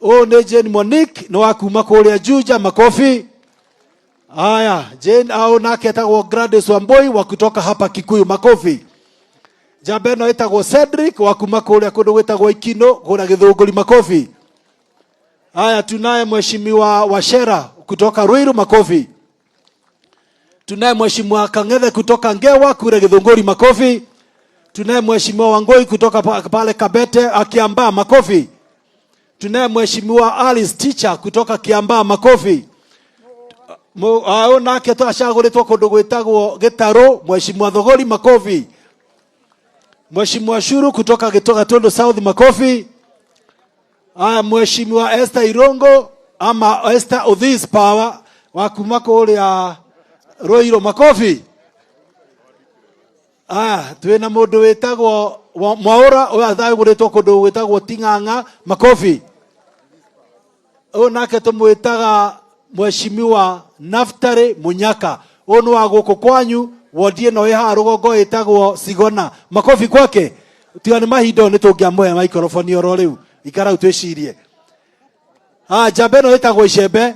Ũyũ nĩ Jane Monique nĩ wa kuma kũrĩa Juja, makobi. Haya, Jane au nake etagwo Gladys Wambui wa kutoka hapa Kikuyu, makofi. Njamba ĩno ĩtagwo Cedric wa kuma kũrĩa kũndũ gwĩtagwo Ikino kũrĩa Gĩthũngũri, makofi. Haya, tunaye mheshimiwa Wachera kutoka Ruiru, makofi. Tunaye mheshimiwa Kang'ethe kutoka Ngewa kule Githunguri, makofi. Tunaye mheshimiwa Wangoi kutoka pale Kabete Kiambaa, makofi. Tunaye mheshimiwa Alice Teacher kutoka Kiambaa, makofi. Ũyũ nake acagũrĩtwo kũndũ gwĩtagwo Gĩtarũ, mheshimiwa Thogori, makofi. Mheshimiwa Shuru kutoka Gatundu South, makofi. Aya, mheshimiwa Esther Irongo ama Esther Odhis Power wa kuma kũrĩa Ruiru, makofi. Aya, twĩna mũndũ wĩtagwo Mwaũra, ũyũ acagũrĩtwo kũndũ gwĩtagwo Ting'ang'a, makofi. Ũyũ nake tũmwĩtaga mheshimiwa Naftali Munyaka, ũyũ nĩ wa gũkũ kwanyu, wodi ĩno ĩ haha rũgongo ĩtagwo Sigona, makofi kwake. Tiga nĩ mahinda nĩ tũngĩamũhe maikoroboni oro rĩu, ikara hau twĩcirie. Ah, njamba ĩno ĩtagwo Icembe.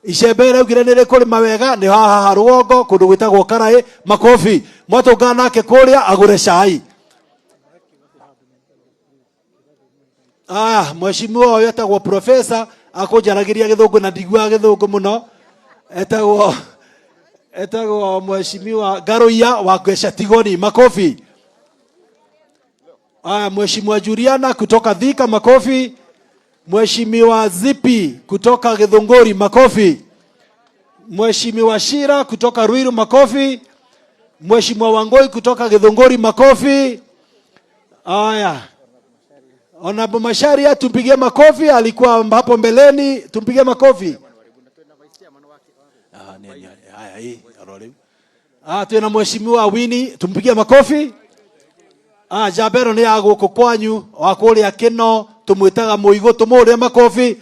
Icembe ĩraugire nĩ rĩkũrĩma wega, nĩ haha rũgongo kũndũ gwĩtagwo Karaĩ, makobi. Mwatũngana nake kũrĩa agũre cai. Aya, mheshimiwa ũyũ etagwo professor, akũnjaragĩria gĩthũngũ na ndiguaga gĩthũngũ mũno. Etagwo mheshimiwa Ngaruiya wa Ngwesha Tigoni, makobi. Aya, mheshimiwa Juliana kutoka Thika, makofi. Mheshimiwa Zipi kutoka Githunguri, makofi. Mheshimiwa Shira kutoka Ruiru, makofi. Mheshimiwa Wangoi kutoka Githunguri, makofi. Aya, Honorable Macharia tumpigie makofi, alikuwa hapo mbeleni, tumpigie makofi. Ah, haya hii oro rĩu. Ah, twĩna mheshimiwa Winnie, tumpigie makofi. Ah, njamba ĩno nĩ ya gũkũ kwanyu wa kũrĩa Kĩno, tũmwĩtaga Mũigũ, tũmũhũrĩre makofi.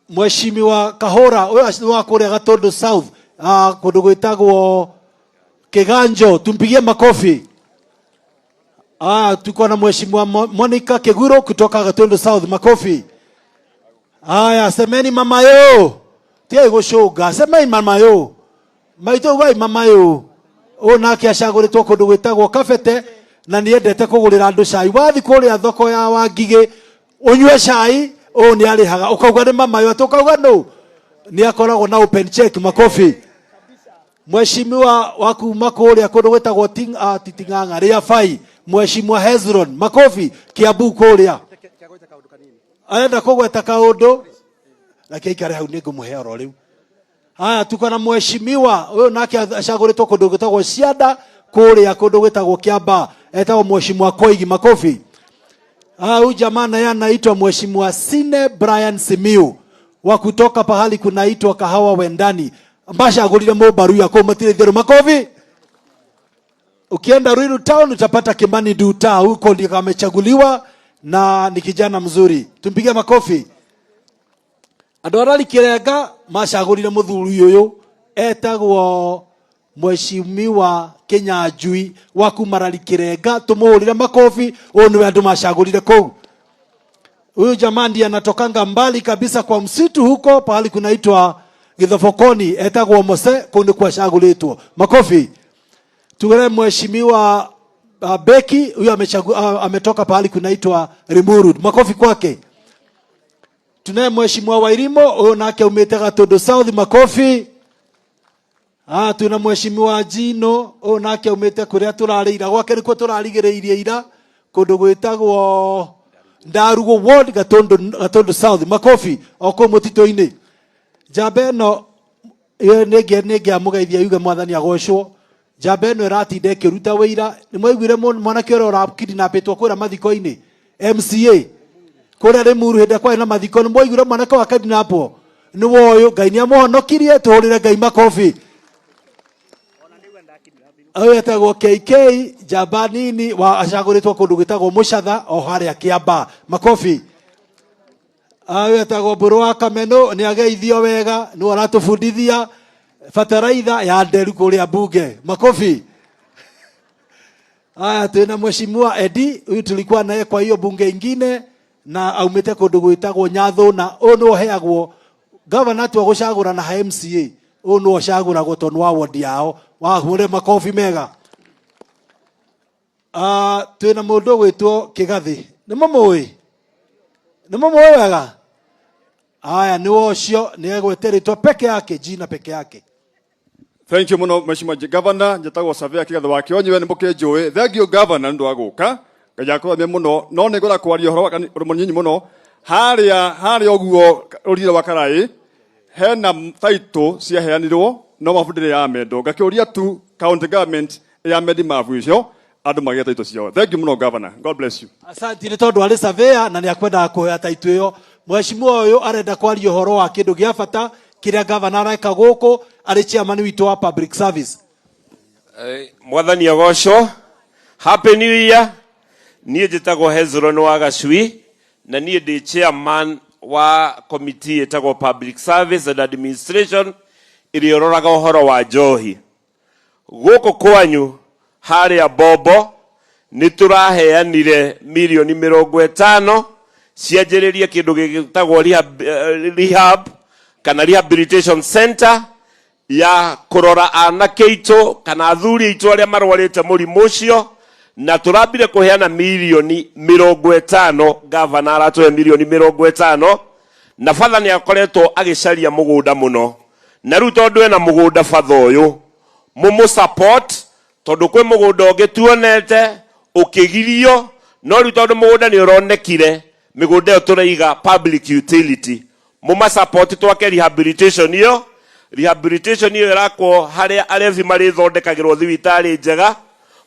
Mheshimiwa Kahũra ũyũ nĩ wa kũrĩa Gatundu South, ah, kũndũ gwĩtagwo Kĩganjo, tumpigie makofi. Ah, tuko na mheshimiwa Monica Kiguru kutoka Gatundu South, makofi. Aya, semeni mama yo. Tiai gũcũnga, semei mama yo. Maitũ ugai mama yo. Ũyũ nake acagũrĩtwo kũndũ gwĩtagwo Kabete na nĩ endete kũgũrĩra andũ cai. Wathi kũrĩa thoko ya Wangigĩ ũnyue cai, ũyũ nĩ arĩhaga. Ũkauga nĩ mama yo, atĩ ũkauga nũ? Nĩ akoragwo na open check, makofi. Mheshimiwa wa kuma kũrĩa kũndũ gwĩtagwo Ting'ang'a, Rĩabai, Mheshimiwa Hezron, makofi, Kiambu kũrĩa. Arenda kũgweta kaũndũ, reke aikare hau nĩ ngũmũhe oro rĩu. Haya, tuko na mheshimiwa ũyũ nake acagũrĩtwo kũndũ gwĩtagwo Cianda kũrĩa kũndũ gwĩtagwo Kiambaa, etagwo mheshimiwa Koigi, makofi. Ah, huyu jamaa naye anaitwa mheshimiwa Sine Brian Simiu wa kutoka pahali kunaitwa Kahawa Wendani, mbacagũrire mũmbaruya kũu matirĩ itherũ, makofi. Ukienda Ruiru town utapata Kimani Nduta, huko ndio amechaguliwa na ni kijana mzuri, tumpigie makofi. Andũ arĩa Kirenga macagũrire mũthuri ũyũ etagwo mheshimiwa Kinyanjui wa kuma Rari Kirenga, tũmũhũrĩre makofi. Ũyũ nĩwe andũ macagũrire kũu. Huyu jamaa ndiye anatokanga mbali kabisa kwa msitu huko pahali kunaitwa Githobokoni, etagwo Mose, kũu nĩkuo acagũrĩtwo. Makofi. Tugere mheshimiwa Beki, huyu ametoka pahali kunaitwa Limuru. Makofi kwake. Tunaye mheshimiwa Wairimo, huyu nake umĩte Gatundu South, makofi. Ah, tuna mheshimiwa Jino, huyu nake umĩte kũrĩa tũrarĩ ira, gwake nĩkuo tũrarigĩrĩirie ira, kũndũ gwĩtagwo Ndarugo Ward, Gatundu South, makofi o kũu mũtitũ-inĩ. Njamba ĩno nĩngĩamũgeithia yuge mwathani agocwo. Njamba ĩno ĩratinda ĩkĩruta wĩira. Nĩ mwaiguire mwanake ũrĩa ũrakidnapĩtwo kũrĩa mathiko-inĩ MCA kũrĩa Limuru hĩndĩ ĩrĩa kwarĩ na mathiko, nĩ mwaiguire mwanake wa kidnapwo? Nĩ woyũ, Ngai nĩ amũhonokirie, tũhũrĩre Ngai makobi. Ũyũ etagwo KK njamba nini wa acagũrĩtwo kũndũ gwĩtagwo Mũcatha o harĩa Kĩambaa, makobi. Ũyũ etagwo Mbũrũ wa Kameno, nĩ ageithio wega, nĩwe ũratũbundithia bataraitha ya nderu kũrĩa mbunge, makobi. Haya, tuna mheshimiwa Edi, huyu tulikuwa naye kwa hiyo bunge ingine. Na aumĩte kũndũ gwĩtagwo Nyathũna. Ũyũ nĩwe ũheagwo gavana atua gũcagũra na ha MCA, ũyũ nĩwe ũcagũragwo tondũ nĩ wa ward yao. Wahũre makobi mega. Twĩna mũndũ ũgwĩtwo Kĩgathĩ, nĩ mũmũĩ? Nĩ mũmũĩ wega? Aya, nĩwe ũcio, nĩ egwete rĩtwa peke yake, jina peke yake. Thank you muno, Mheshimiwa Governor. Njĩtagwo Surveyor Kĩgathe wa Kĩonyue, nĩ mũkĩnjũĩ. Thank you, Governor, nĩ ũndũ wa gũka. Ngai akũramie mũno. No nĩ ngwenda kwaria ũhoro wa ũndũ mũnyinyi mũno. Harĩa harĩa ũguo rũrire wa Karaĩ hena title ciaheanirwo no mabu ndĩrĩ yamendwo. Ngakĩũria tu county government yamendi mabu icio andũ magĩe title ciao. Thank you mũno, Governor. God bless you. Asante nĩ tondũ arĩ surveyor na nĩ akwendaga kũhoya taitũ ĩyo. Mheshimiwa ũyũ arenda kwaria ũhoro wa kĩndũ gĩa bata kĩrĩa gavana areka gũkũ arĩ chairman witũ wa public service. Mwathani agocwo. Happy New Year. Niĩ njĩtagwo Hezron wa Gacui na niĩ ndĩ chairman wa committee ĩtagwo Public Service and Administration ĩrĩa ĩroraga ũhoro wa njohi. Gũkũ kwanyu harĩa Bombo nĩ tũraheanire mirioni 50 cianjĩrĩrie kĩndũ gĩtagwo rehab kana rehabilitation center ya kũrora anake aitũ kana athuri aitũ arĩa marwarĩte mũrimũ ũcio, na tũrambire kũheana mirioni 50. Gavana aratũhe mirioni 50, na batha nĩ akoretwo agĩcaria mũgũnda mũno, na rĩu tondũ ena mũgũnda batha ũyũ, mũmũ support, tondũ kwĩ mũgũnda ũngĩ tuonete ũkĩgirio, no rĩu tondũ mũgũnda nĩ ũronekire, mĩgũnda ĩyo tũraiga public utility, mũma support twake rehabilitation ĩyo. Rehabilitation ĩyo ĩrakwo harĩa arebi marĩthondekagĩrwo thibitarĩ njega,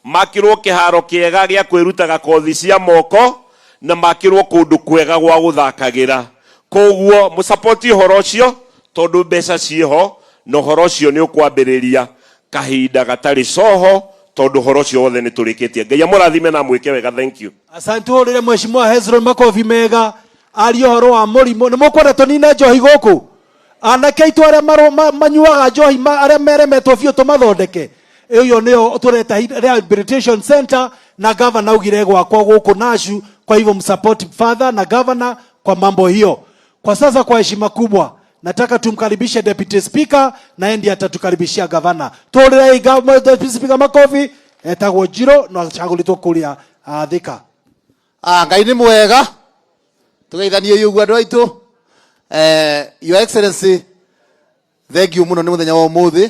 makĩrwo kĩharo kĩega gĩa kwĩrutaga kothi cia moko, na makĩrwo kũndũ kwega gwa gũthakagĩra. Koguo mũsapoti ũhoro ũcio tondũ mbeca ciĩho, na ũhoro ũcio nĩ ũkwambĩrĩria kahinda gatarĩ coho, tondũ ũhoro ũcio wothe nĩ tũrĩkĩtie. Ngai amũrathime na amwĩke wega. Thank you. Asante. Hũrĩre Mheshimiwa Hezron makobi mega. Aria ũhoro wa mũrimũ. Nĩ mũkwenda tũnine njohi gũkũ? Anake aitũ arĩa manyuaga njohi, arĩa meremetwo biũ, tũmathondeke. Ĩyo nĩyo tũreta rehabilitation center, na governor augire gwakwa gũkũ Nashu. Kwa hivyo msupport father na governor kwa mambo hiyo. Kwa sasa, kwa heshima kubwa, nataka tumkaribishe Deputy Speaker, na yeye ndiye atatukaribishia gavana. Tũrĩrei Deputy Speaker makobi. Etagwo Njiro na acagũrĩtwo kũrĩa Thika. Ngai nĩ mwega, tũgeithanie ũguo andũ aitũ. Your Excellency, thank you mũno nĩ mũthenya wa ũmũthĩ,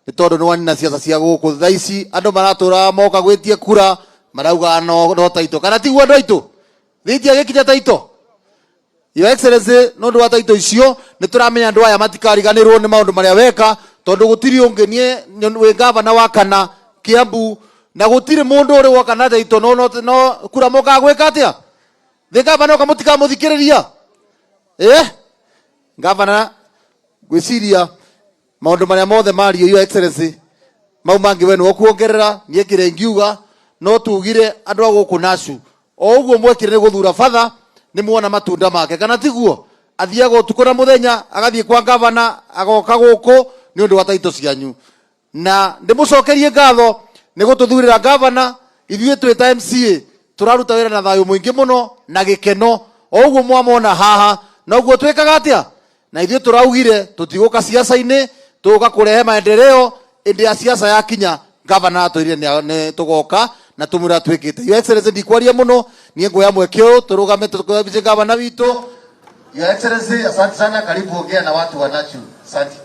nĩ tondũ nĩ wanina ciaca cia gũkũ. Thaa ici andũ maratũra moka gwĩtie kura marauga no taito, kana tiguo andũ aitũ? Thĩtia gĩkinya taito. Your Excellency, nĩ ũndũ wa taito icio nĩ tũramenya andũ aya matikariganĩrwo nĩ maũndũ marĩa weka, tondũ gũtirĩ ũngĩ. Niĩ wĩ gavana wa kana Kiambu na gũtirĩ mũndũ ũrĩ woka na taito. No kura mokaga gwĩka atĩa? Thĩ gavana oka mũtikamũthikĩrĩria. Gavana, ngwĩciria maũndũ marĩa mothe mario, Your Excellency, mau mangĩ we nĩwe kuongerera. Niĩ kĩrĩa ingiuga no tugire andũ a gũkũ Nacu, o ũguo mwekire nĩ gũthura batha, nĩ muona matunda make, kana tiguo? Athiaga ũtukũ na mũthenya, agathiĩ kwa gavana, agoka gũkũ nĩ ũndũ wa taito cianyu. Na ndĩmũcokerie ngatho nĩ gũtũthurĩra gavana. Ithuĩ twĩ ta MCA tũraruta wĩra na thayũ mũingĩ mũno na gĩkeno. O ũguo mwamona haha, noguo twĩkaga atĩa? Na ithuĩ tũraugire tũtigũka ciaca-inĩ, tũgũka kũrehe maendeleo. Ĩndĩ ya ciaca yakinya, gavana atwĩrire nĩ tũgoka na tũmwĩra twĩkĩte. Your Excellency, ndikwaria mũno. Niĩ nguoya mweke ũyũ tũrũgame tũkaribishe gavana witũ. Your Excellency, asante sana. Karibu ongea na watu wa Nachu. Asante.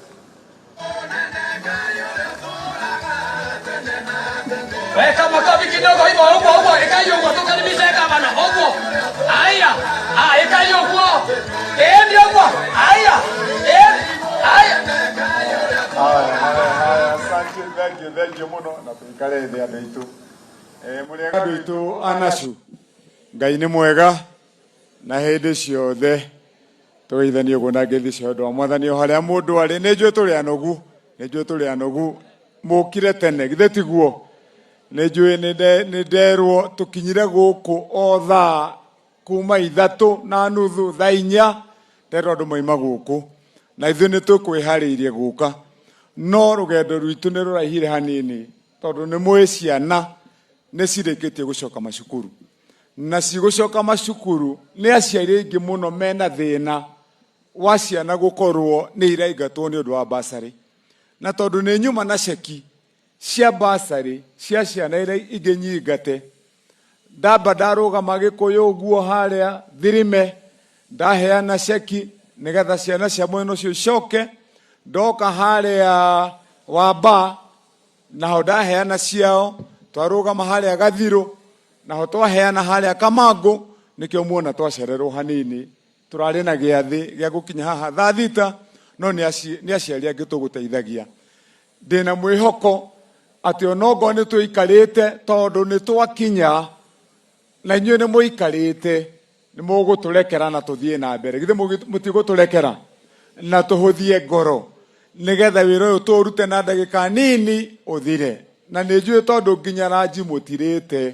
Weka makofi kidogo hivyo, huko huko, ikai huko, tukaribishe gavana huko. Haya, ah, ikai huko. Eh, ndio huko. Haya. Eh, haya. Haya, haya, haya, asante, thank you, thank you muno, na tuikare thĩ andũ aitũ. Mũrĩ ega andũ aitũ a Nacu? Ngai nĩ mwega na hĩndĩ ciothe. Tũgeithanie ũguo na ngeithi cia ũndũ wa Mwathani o harĩa mũndũ arĩ. Nĩ njũĩ tũrĩ anogu, nĩ njũĩ tũrĩ anogu, mũkire tene, githĩ tiguo? Nĩ njũĩ nĩ nderwo tũkinyire gũkũ o thaa kuma 3:30, thaa 4, nderwo andũ maima gũkũ, na ithuĩ nĩ tũkwĩharĩirie gũka, no rũgendo rwitũ nĩ rũraihire hanini tondũ nĩ mũĩ ciana nĩ cirĩkĩtie gũcoka macukuru. Na cigũcoka macukuru nĩ aciari aingĩ mũno mena thĩna wa ciana gũkorwo nĩ iraingatwo nĩ ũndũ wa basarĩ. Na tondũ nĩ nyuma na ceki cia basarĩ cia ciana iria ingĩ nyingate, ndamba ndarũgama Gĩkũyũ ũguo harĩa Thirime, ndaheana ceki nĩgetha ciana cia mwena ũcio icoke, ndoka harĩa Wamba naho ndaheana ciao, twarũgama harĩa Gathirũ naho twaheana harĩa Kamangũ, nĩkĩo muona twacererwo hanini. Tũrarĩ na gĩathĩ gĩa gũkinya haha thaa thita, no nĩ aciari angĩ tũgũteithagia. Ndĩna mwĩhoko atĩ onokorwo nĩ tũikarĩte tondũ nĩ twakinya na inyuĩ nĩ mũikarĩte, nĩ mũgũtũrekera na tũthiĩ na mbere. Githĩ mũtigũtũrekera na tũhũthie ngoro nĩgetha wĩra ũyũ tũũrute na ndagĩka nini ũthire. Na nĩ njũĩ tondũ nginya ranji mũtirĩte.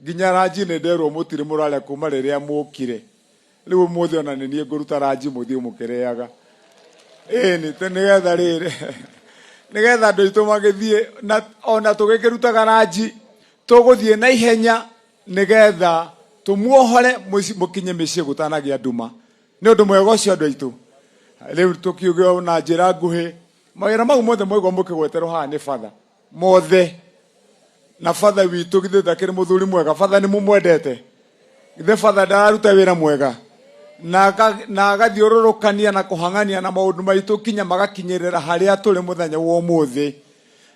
Nginya ranji nĩ nderwo mũtirĩ mũrarĩa kuma rĩrĩa mũkire. Rĩu ũmũthĩ ona nĩ niĩ ngũruta ranji mũthiĩ mũkĩrĩaga. Ĩni nĩgetha rĩrĩ nĩgetha andũ aitũ magĩthiĩ na ona tũgĩkĩrutaga ranji tũgũthiĩ na ihenya nĩgetha tũmuohore mũkinye mĩciĩ gũtanagĩa nduma. Nĩ ũndũ mwega ũcio andũ aitũ. Rĩu tũkiuge na njĩra nguhĩ mawĩra mau mothe mwaigua mũkĩgweterwo haha nĩ batha mothe na batha witũ githĩ ndakĩrĩ mũthuri mwega? Batha nĩ mũmwendete? Githĩ batha ndararuta wĩra mwega na agathiũrũrũkania na kũhang'ania na maũndũ maitũ kinya magakinyĩrĩra harĩa tũrĩ mũthenya wa ũmũthĩ.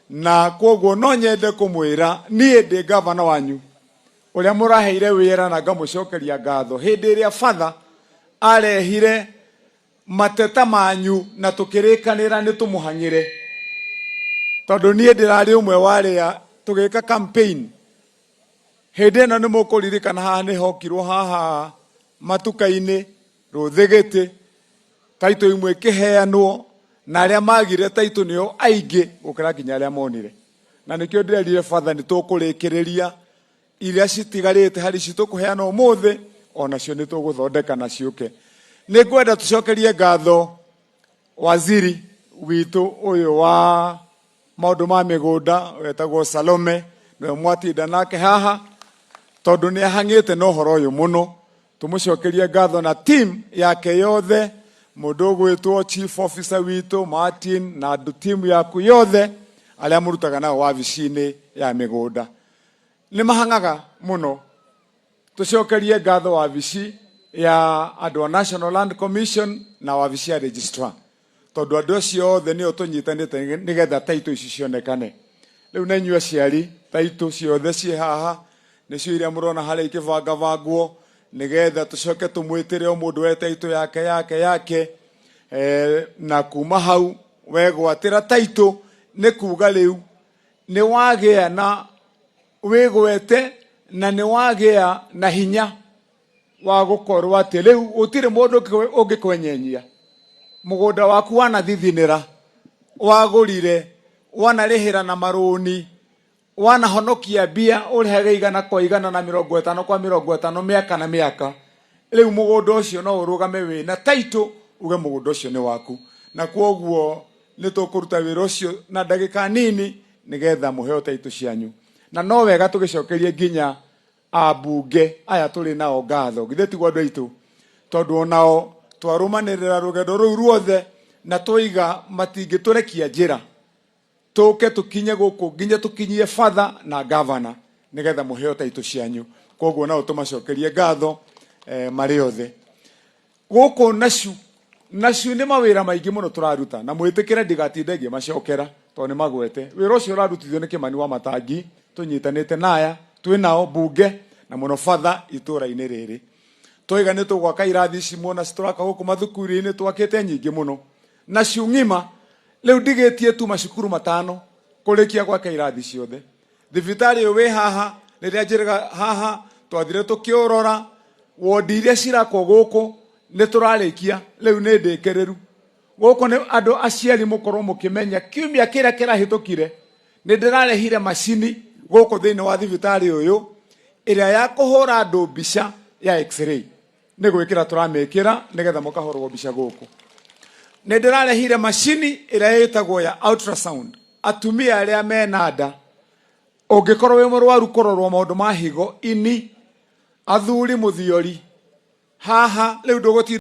Na kwoguo no nyende kũmwĩra niĩ ndĩ gavana wanyu ũrĩa mũraheire wĩra na ngamũcokeria ngatho hĩndĩ ĩrĩa batha arehire mateta manyu na tũkĩrĩkanĩra nĩ tũmũhang'ĩre, tondũ niĩ ndĩrarĩ ũmwe wa arĩa tũgĩka campaign hĩndĩ ĩno. Nĩ mũkũririkana haha nĩ hokirwo haha matuka-inĩ rũthĩgĩtĩ taitũ imwe ikĩheanwo, na arĩa magire taitũ nĩo aingĩ gũkĩra nginya arĩa monire. Na nĩkĩo ndĩrerire batha nĩ tũkũrĩkĩrĩria iria citigarĩte harĩ ici tũkũheana ũmũthĩ, onacio nĩ tũgũthondeka na ciũke. Nĩ ngwenda tũcokerie ngatho waziri witũ ũyũ wa maũndũ ma mĩgũnda wetagwo Salome, nĩwe mwatinda nake haha, tondũ nĩ ahang'ĩte na ũhoro ũyũ mũno. Tũmũcokerie ngatho na team yake yothe, mũndũ ũgwĩtwo chief officer witũ Martin na andũ team yaku yothe arĩa mũrutaga nao wabici-inĩ ya mĩgũnda, nĩ mahang'aga mũno. Tũcokerie ngatho wabici ya andũ a National Land Commission na wabici ya registrar, tondũ andũ acio othe nĩo tũnyitanĩte nĩgetha taitũ ici cionekane. Rĩu na inyuĩ aciari, taitũ ciothe ciĩ haha nĩcio iria mũrona harĩa ikĩbangabangwo nĩgetha tũcoke tũmwĩtĩre o mũndũ we taitũ yake yake yake. Na kuma hau wegwatĩra taitũ nĩ kuga rĩu nĩ wagĩa na wĩgwete na nĩ wagĩa na hinya wa gũkorwo atĩ rĩu gũtirĩ mũndũ ũngĩkwenyenyia. Mũgũnda waku wanathithinĩra, wagũrire, wanarĩhĩra na marũni, wanahonokia mbia ũrĩhage 100 kwa 100 na 50 kwa 50 mĩaka na mĩaka, rĩu mũgũnda ũcio no ũrũgame wĩna taitũ uge mũgũnda ũcio nĩ waku. Na kwoguo nĩ tũkũruta wĩra ũcio na ndagĩka nini nĩgetha mũheo taitũ cianyu. Na no wega tũgĩcokerie nginya ambunge aya tũrĩ nao ngatho, githĩ tiguo andũ aitũ? Tondũ onao twarũmanĩrĩra rũgendo rũu ruothe na twaiga matingĩtũrekia njĩra tũke tũkinye gũkũ nginya tũkinyie batha na gavana nĩgetha mũheo taitũ cianyu. Koguo nao tũmacokerie ngatho marĩ othe gũkũ. Nacu nacu nĩ mawĩra maingĩ mũno tũraruta, na mwĩtĩkĩre ndigatinde ngĩmacokera tondũ nĩ magwete. Wĩra ũcio ũrarutithio nĩ Kĩmani wa Matangi tũnyitanĩte na aya twĩ nao mbunge na mũno batha itũũra-inĩ rĩrĩ. Twaiga nĩ tũgwaka irathi ici muona tũraka gũkũ mathukuru-inĩ, twakĩte nyingĩ mũno nacio ng'ima. Rĩu ndigĩtie tu macukuru 5 kũrĩkia gwaka irathi ciothe. Thibitarĩ ũyũ wĩ haha, rĩrĩa njĩrĩga haha twathire tũkĩũrora, wondi iria cirakwo gũkũ nĩ tũrarĩkia, rĩu nĩ ndĩkĩrĩru gũkũ. Nĩ andũ aciari mũkorwo mũkĩmenya kiumia kĩrĩa kĩrahĩtũkire nĩ ndĩrarehire macini gũkũ thĩinĩ wa thibitarĩ ũyũ ĩrĩa ya kũhũra andũ mbica ya x-ray, nĩ gwĩkĩra tũramĩkĩra nĩgetha mũkahũrwo mbica gũkũ. Nĩ ndĩrarehire macini ĩrĩa ĩtagwo ya ultrasound, atumia arĩa mena nda, ũngĩkorwo wĩ mũrwaru kũrorwo maũndũ ma higo, ini. Athuri muthiori haha riu ndugutinda.